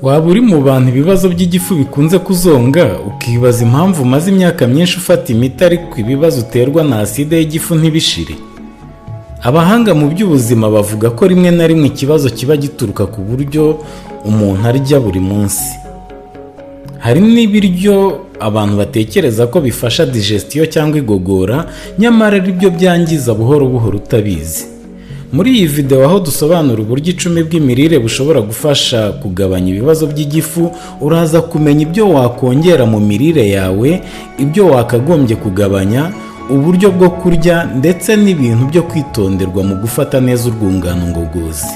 Waba uri mu bantu ibibazo by'igifu bikunze kuzonga, ukibaza impamvu umaze imyaka myinshi ufata imiti ariko ibibazo uterwa na aside y'igifu ntibishire? Abahanga mu by'ubuzima bavuga ko rimwe na rimwe ikibazo kiba gituruka ku buryo umuntu arya buri munsi. Hari n'ibiryo abantu batekereza ko bifasha digestion cyangwa igogora, nyamara ari byo byangiza buhoro buhoro utabizi. Muri iyi video, aho dusobanura uburyo 10 bw'imirire bushobora gufasha kugabanya ibibazo by'igifu, uraza kumenya ibyo wakongera mu mirire yawe, ibyo wakagombye kugabanya, uburyo bwo kurya, ndetse n'ibintu byo kwitonderwa mu gufata neza urwungano ngogozi.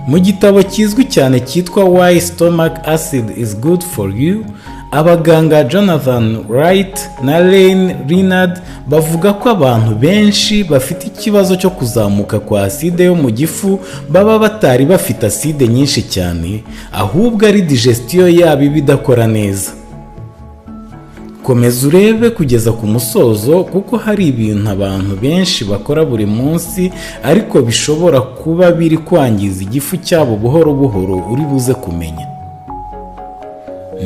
Mu gitabo kizwi cyane cyitwa "Why Stomach Acid is Good for You", abaganga Jonathan Wright na Lane Leonard bavuga ko abantu benshi bafite ikibazo cyo kuzamuka kwa aside yo mu gifu baba batari bafite aside nyinshi cyane, ahubwo ari digestion yabo iba idakora neza. Komeza urebe kugeza ku musozo, kuko hari ibintu abantu benshi bakora buri munsi ariko bishobora kuba biri kwangiza igifu cyabo buhoro buhoro uri buze kumenya.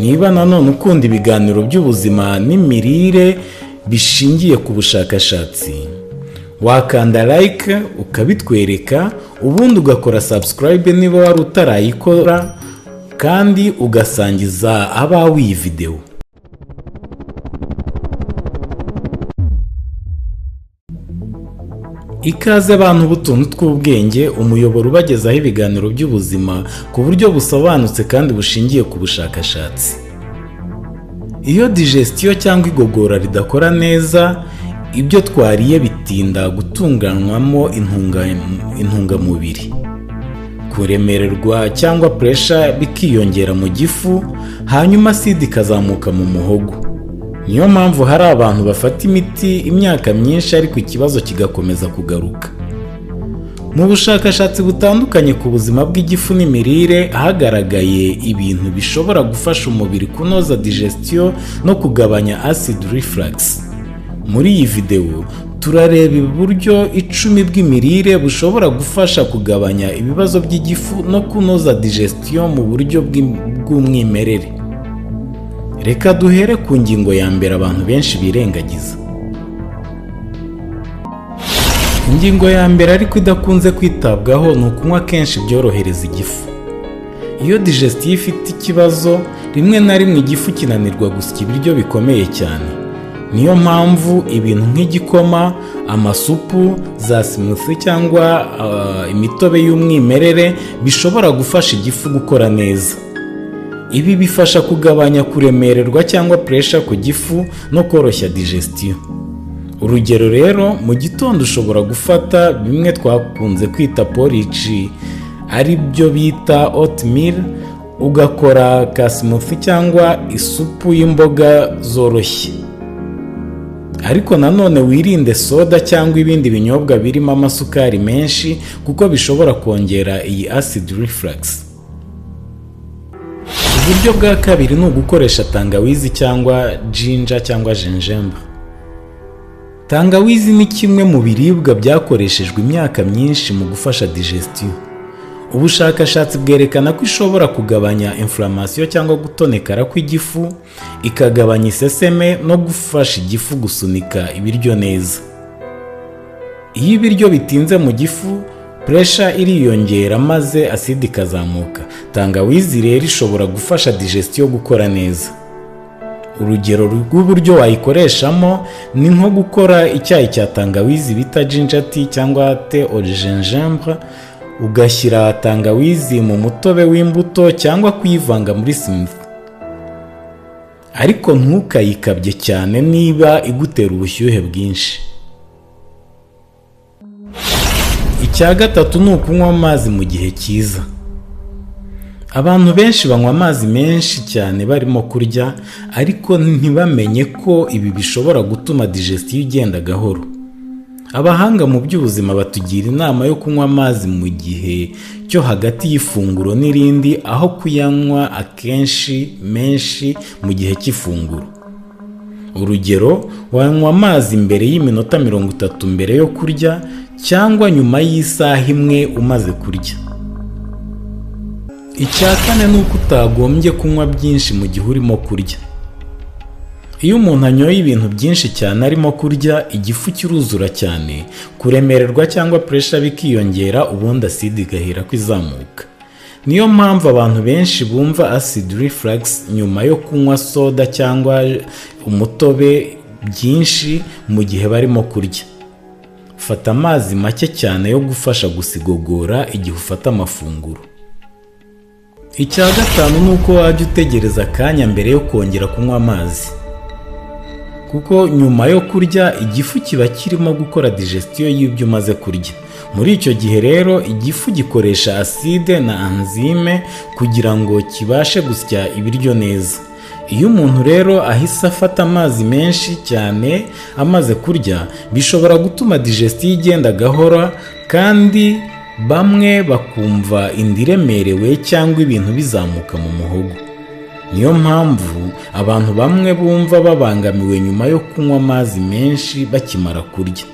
Niba nanone ukunda ibiganiro by'ubuzima n'imirire bishingiye ku bushakashatsi, wakanda like ukabitwereka, ubundi ugakora subscribe niba wari utarayikora, kandi ugasangiza abawe iyi videwo. Ikaze abantu b'utuntu tw'ubwenge, umuyoboro ubagezaho ibiganiro by'ubuzima ku buryo busobanutse kandi bushingiye ku bushakashatsi. Iyo digestion cyangwa igogora ridakora neza, ibyo twariye bitinda gutunganywamo intungamubiri, kuremererwa cyangwa pressure bikiyongera mu gifu, hanyuma acide ikazamuka mu muhogo. Niyo mpamvu hari abantu bafata imiti imyaka myinshi ariko ikibazo kigakomeza kugaruka. Mu bushakashatsi butandukanye ku buzima bw'igifu n'imirire, hagaragaye ibintu bishobora gufasha umubiri kunoza digestion no kugabanya acid reflux. Muri iyi videwo turareba uburyo 10 bw'imirire bushobora gufasha kugabanya ibibazo by'igifu no kunoza digestion mu buryo bw'umwimerere. Reka duhere ku ngingo ya mbere abantu benshi birengagiza. Ingingo ya mbere ariko idakunze kwitabwaho ni ukunywa kenshi byorohereza igifu. Iyo digestion ifite ikibazo, rimwe na rimwe igifu kinanirwa gusya ibiryo bikomeye cyane. Niyo mpamvu ibintu nk'igikoma, amasupu, za smoothie cyangwa imitobe y'umwimerere bishobora gufasha igifu gukora neza. Ibi bifasha kugabanya kuremererwa cyangwa pressure ku gifu no koroshya digestion. Urugero rero, mu gitondo ushobora gufata bimwe twakunze kwita porridge, ari byo bita oatmeal, ugakora ka smoothie cyangwa isupu y'imboga zoroshye. Ariko nanone wirinde soda cyangwa ibindi binyobwa birimo amasukari menshi, kuko bishobora kongera iyi acid reflux. Uburyo bwa kabiri ni ugukoresha tangawizi cyangwa ginger cyangwa gingembre. Tangawizi ni kimwe mu biribwa byakoreshejwe imyaka myinshi mu gufasha digestion. Ubushakashatsi bwerekana ko ishobora kugabanya inflammation cyangwa gutonekara kw'igifu, ikagabanya iseseme no gufasha igifu gusunika ibiryo neza. Iyo ibiryo bitinze mu gifu, pressure iriyongera maze acide ikazamuka. Tangawizi rero ishobora gufasha digestion gukora neza. Urugero rw'uburyo wayikoreshamo ni nko gukora icyayi cya tangawizi bita ginger tea cyangwa thé au gingembre, ugashyira tangawizi mu mutobe w'imbuto cyangwa kuyivanga muri smoothie. Ariko ntukayikabye cyane niba igutera ubushyuhe bwinshi. Icya gatatu ni ukunywa amazi mu gihe cyiza. Abantu benshi banywa amazi menshi cyane barimo kurya, ariko ntibamenye ko ibi bishobora gutuma digestion igenda gahoro. Abahanga mu by'ubuzima batugira inama yo kunywa amazi mu gihe cyo hagati y'ifunguro n'irindi, aho kuyanywa akenshi menshi mu gihe cy'ifunguro. Urugero, wanywa amazi mbere y'iminota 30 mbere yo kurya cyangwa nyuma y'isaha imwe umaze kurya. Icya kane ni uko utagombye kunywa byinshi mu gihe urimo kurya. Iyo umuntu anyoye ibintu byinshi cyane arimo kurya, igifu kiruzura cyane, kuremererwa cyangwa pressure bikiyongera, ubundi acide igahera ko izamuka. Niyo mpamvu abantu benshi bumva acid reflux nyuma yo kunywa soda cyangwa umutobe byinshi mu gihe barimo kurya. Fata amazi make cyane yo gufasha gusa igogora igihe ufata amafunguro. Icya gatanu ni uko wajya utegereza akanya mbere yo kongera kunywa amazi, kuko nyuma yo kurya igifu kiba kirimo gukora digestion y'ibyo umaze kurya. Muri icyo gihe rero, igifu gikoresha acide na enzyme kugira ngo kibashe gusya ibiryo neza. Iyo umuntu rero ahise afata amazi menshi cyane amaze kurya, bishobora gutuma digestion igenda gahoro, kandi bamwe bakumva inda iremerewe cyangwa ibintu bizamuka mu muhogo. Niyo mpamvu abantu bamwe bumva babangamiwe nyuma yo kunywa amazi menshi bakimara kurya.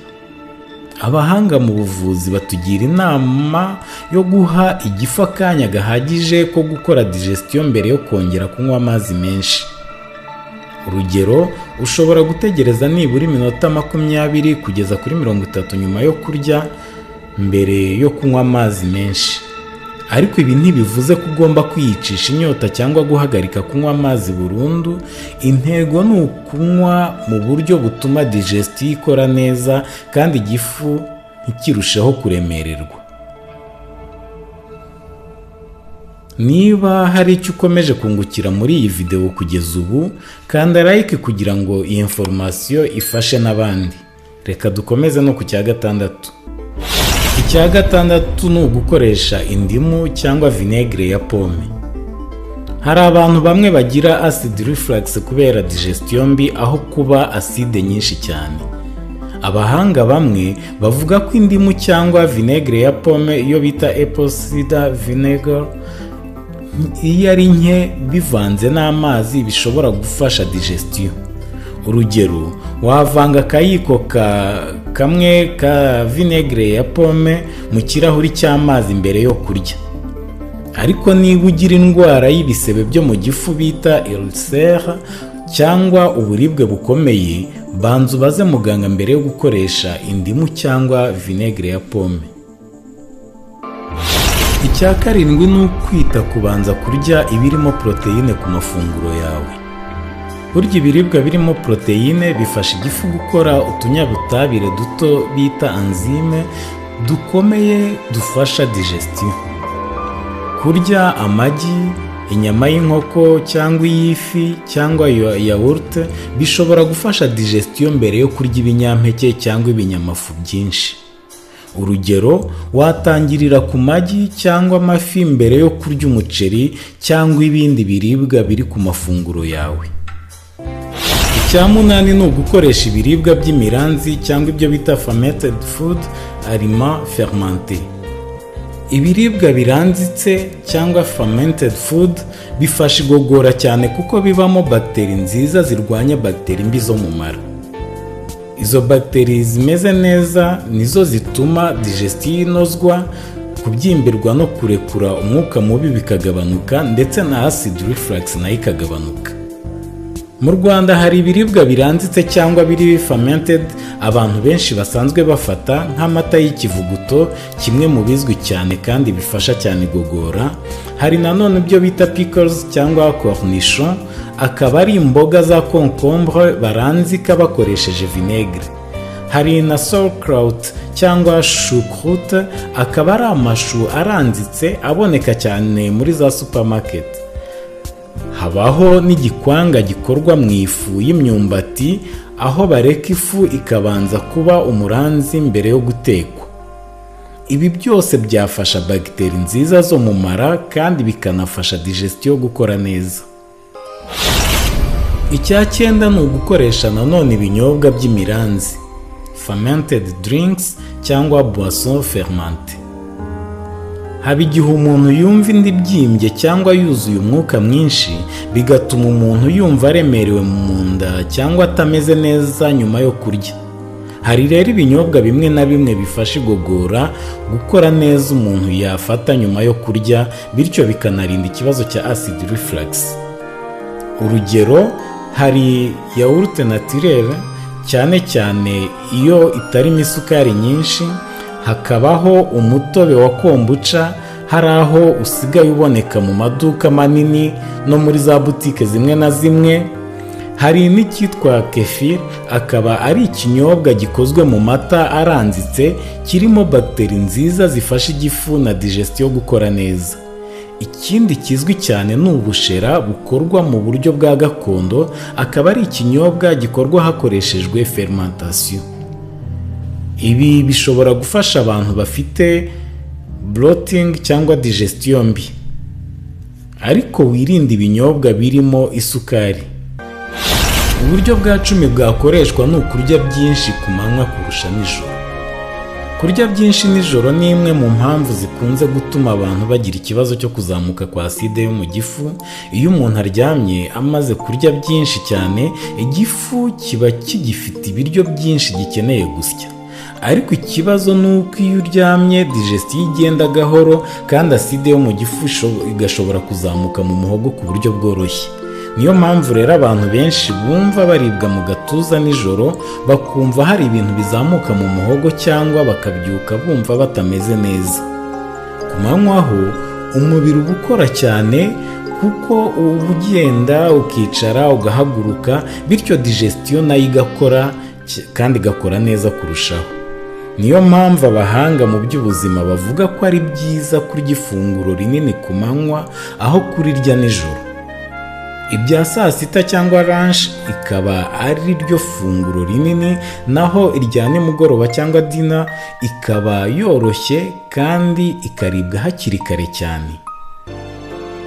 Abahanga mu buvuzi batugira inama yo guha igifu akanya gahagije ko gukora digestion mbere yo kongera kunywa amazi menshi. Urugero, ushobora gutegereza nibura iminota 20 kugeza kuri 30 nyuma yo kurya mbere yo kunywa amazi menshi. Ariko ibi ntibivuze ko ugomba kwiyicisha inyota cyangwa guhagarika kunywa amazi burundu. Intego ni ukunywa mu buryo butuma digestion ikora neza kandi igifu ntikirusheho kuremererwa. Niba hari icyo ukomeje kungukira muri iyi videwo kugeza ubu, kanda like kugira ngo iyi information ifashe n'abandi. Reka dukomeze no ku cya gatandatu. Icya gatandatu ni ugukoresha indimu cyangwa vinaigre ya pomme. Hari abantu bamwe bagira acid reflux kubera digestion mbi aho kuba acide nyinshi cyane. Abahanga bamwe bavuga ko indimu cyangwa vinaigre ya pomme, iyo bita apple cider vinegar, iyo ari nke bivanze n'amazi bishobora gufasha digestion. Urugero, wavanga akayiko ka kamwe ka vinaigre ya pomme mu kirahuri cy'amazi mbere yo kurya. Ariko niba ugira indwara y'ibisebe byo mu gifu bita ulcère cyangwa uburibwe bukomeye, banza ubaze muganga mbere yo gukoresha indimu cyangwa vinaigre ya pomme. Icya karindwi ni ukwita kubanza kurya ibirimo poroteyine ku mafunguro yawe. Burya ibiribwa birimo poroteyine bifasha igifu gukora utunyabutabire duto bita enzyme dukomeye dufasha digestion. Kurya amagi, inyama y'inkoko cyangwa iy'ifi cyangwa yawurute bishobora gufasha digestion mbere yo kurya ibinyampeke cyangwa ibinyamafu byinshi. Urugero, watangirira ku magi cyangwa amafi mbere yo kurya umuceri cyangwa ibindi biribwa biri ku mafunguro yawe. Icya munani ni ugukoresha ibiribwa by'imiranzi cyangwa ibyo bita fermented food, aliment fermenté. Ibiribwa biranzitse cyangwa fermented food bifasha igogora cyane, kuko bibamo bagiteri nziza zirwanya bagiteri mbi zo mu mara. Izo bagiteri zimeze neza nizo zituma digestion inozwa, kubyimbirwa no kurekura umwuka mubi bikagabanuka, ndetse na acid reflux nayo ikagabanuka. Mu Rwanda hari ibiribwa biranzitse cyangwa biri fermented abantu benshi basanzwe bafata, nk'amata y'ikivuguto, kimwe mu bizwi cyane kandi bifasha cyane igogora. Hari nanone ibyo bita pickles cyangwa cornichon, akaba ari imboga za concombre baranzika bakoresheje vinaigre. Hari na sauerkraut cyangwa choucroute, akaba ari amashu aranzitse aboneka cyane muri za supermarket. Habaho n'igikwanga gikorwa mu ifu y'imyumbati, aho bareka ifu ikabanza kuba umuranzi mbere yo gutekwa. Ibi byose byafasha bagiteri nziza zo mu mara kandi bikanafasha digestion gukora neza. Icya cyenda ni ugukoresha nanone ibinyobwa by'imiranzi, fermented drinks cyangwa boisson fermentée. Haba igihe umuntu yumva inda ibyimbye cyangwa yuzuye umwuka mwinshi, bigatuma umuntu yumva aremerewe mu nda cyangwa atameze neza nyuma yo kurya. Hari rero ibinyobwa bimwe na bimwe bifasha igogora gukora neza umuntu yafata nyuma yo kurya, bityo bikanarinda ikibazo cya acid reflux. Urugero, hari yawurute naturelle, cyane cyane iyo itarimo isukari nyinshi. Hakabaho umutobe wa kombucha, hari aho usigaye uboneka mu maduka manini no muri za butike zimwe na zimwe. Hari n'icyitwa kefir, akaba ari ikinyobwa gikozwe mu mata aranzitse, kirimo bagiteri nziza zifasha igifu na digestion gukora neza. Ikindi kizwi cyane ni ubushera bukorwa mu buryo bwa gakondo, akaba ari ikinyobwa gikorwa hakoreshejwe fermentation. Ibi bishobora gufasha abantu bafite bloating cyangwa digestion mbi, ariko wirinde ibinyobwa birimo isukari. Uburyo bwa 10 bwakoreshwa ni ukurya byinshi ku manywa kurusha nijoro. Kurya byinshi nijoro ni imwe mu mpamvu zikunze gutuma abantu bagira ikibazo cyo kuzamuka kwa aside yo mu gifu. Iyo umuntu aryamye amaze kurya byinshi cyane, igifu kiba kigifite ibiryo byinshi gikeneye gusya. Ariko ikibazo ni uko iyo uryamye, digestion igenda gahoro kandi aside yo mu gifu igashobora kuzamuka mu muhogo ku buryo bworoshye. Niyo mpamvu rero abantu benshi bumva baribwa mu gatuza nijoro, bakumva hari ibintu bizamuka mu muhogo, cyangwa bakabyuka bumva batameze neza. Ku manywa ho umubiri uba ukora cyane, kuko uba ugenda, ukicara, ugahaguruka, bityo digestion nayo igakora kandi igakora neza kurushaho. Niyo mpamvu abahanga mu by'ubuzima bavuga ko ari byiza kurya ifunguro rinini ku manywa aho kurirya nijoro. Ibya saa sita cyangwa lunch ikaba ari ryo funguro rinini, naho irya nimugoroba cyangwa dinner ikaba yoroshye kandi ikaribwa hakiri kare cyane.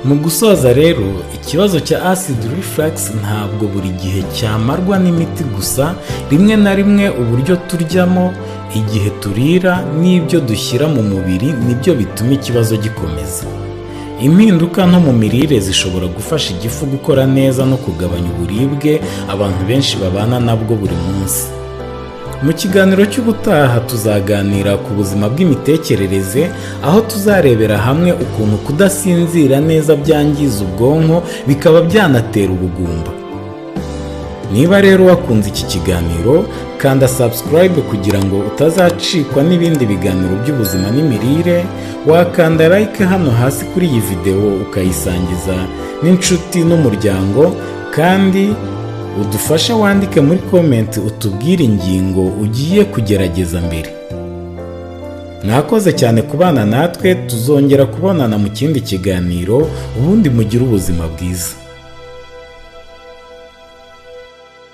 Mu gusoza rero, ikibazo cya acid reflux ntabwo buri gihe cyamarwa n'imiti gusa. Rimwe na rimwe uburyo turyamo, igihe turira n'ibyo dushyira mu mubiri nibyo bituma ikibazo gikomeza. Impinduka nto mu mirire zishobora gufasha igifu gukora neza no kugabanya uburibwe abantu benshi babana nabwo buri munsi. Mu kiganiro cy'ubutaha tuzaganira ku buzima bw'imitekerereze, aho tuzarebera hamwe ukuntu kudasinzira neza byangiza ubwonko, bikaba byanatera ubugumba. Niba rero wakunze iki kiganiro, kanda subscribe kugira ngo utazacikwa n'ibindi biganiro by'ubuzima n'imirire. Wakanda like hano hasi kuri iyi videwo, ukayisangiza n'inshuti n'umuryango, kandi udufashe wandike muri comment utubwire ingingo ugiye kugerageza mbere. Mwakoze cyane kubana natwe. Tuzongera kubonana mu kindi kiganiro. Ubundi mugire ubuzima bwiza.